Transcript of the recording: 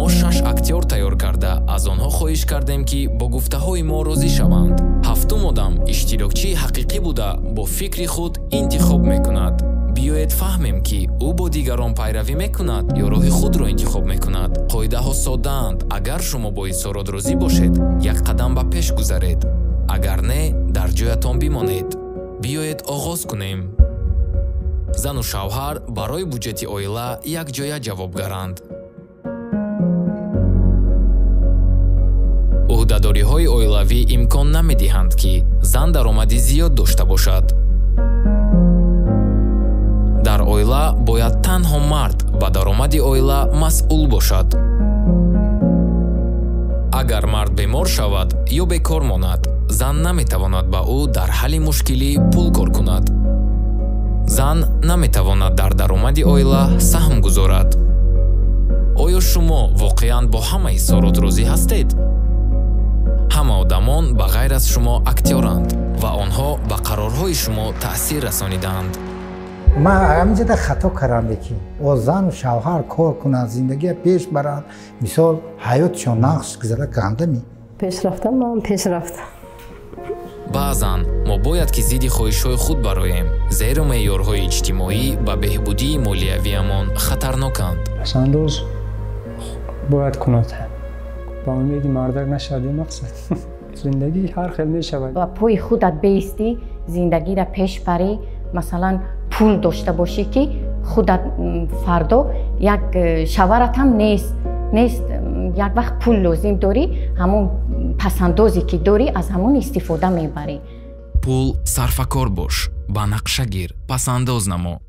Мо 6 актёр тайёр карда, аз онҳо хоҳиш кардем, ки бо гуфтаҳои мо розӣ шаванд. Ҳафтум одам иштирокчии ҳақиқӣ буда, бо фикри худ интихоб мекунад. Биёед фаҳмем, ки ӯ бо дигарон пайравӣ мекунад ё роҳи худро интихоб мекунад. Қоидаҳо соддаанд. Агар шумо бо изҳорот розӣ бошед, як қадам ба пеш гузаред. Агар не, дар ҷоятон бимонед. Биёед оғоз кунем. Зану шавҳар барои буҷети оила якҷоя ҷавобгаранд. Ӯҳдадориҳои оилавӣ имкон намедиҳанд, ки зан даромади зиёд дошта бошад. Дар оила бояд танҳо мард ба даромади оила масъул бошад. Агар мард бемор шавад ё бекор монад, зан наметавонад ба ӯ дар ҳалли мушкилӣ пул кор кунад. Зан наметавонад дар даромади оила саҳм гузорад. Оё шумо воқеан бо ҳама изҳорот розӣ ҳастед? Ҳама одамон ба ғайр аз шумо актёранд ва онҳо ба қарорҳои шумо таъсир расонидаанд. Ман ҳаминҷода хато кардам, ки о зану шавҳар кор кунанд, зиндагия пеш баранд, мисол ҳаётшон нақш гузара гандами. Пеш рафтам, ман пеш рафтам. Баъзан мо бояд ки зидди хоҳишҳои худ бароем, зеро меъёрҳои иҷтимоӣ ба беҳбудии молиявиамон хатарноканд. Пасандоз бояд кунад. Ба умеди мардак нашавад мақсад. Зиндагӣ ҳар хел мешавад. Ба пои худат беистӣ, зиндагиро пеш барӣ, масалан пул дошта бошӣ, ки худат фардо як шаваратам нест, нест, як вақт пул лозим дорӣ, ҳамон пасандозе ки дорӣ, аз ҳамон истифода мебарӣ. Пул сарфакор бош, ба нақша гир, пасандоз намо.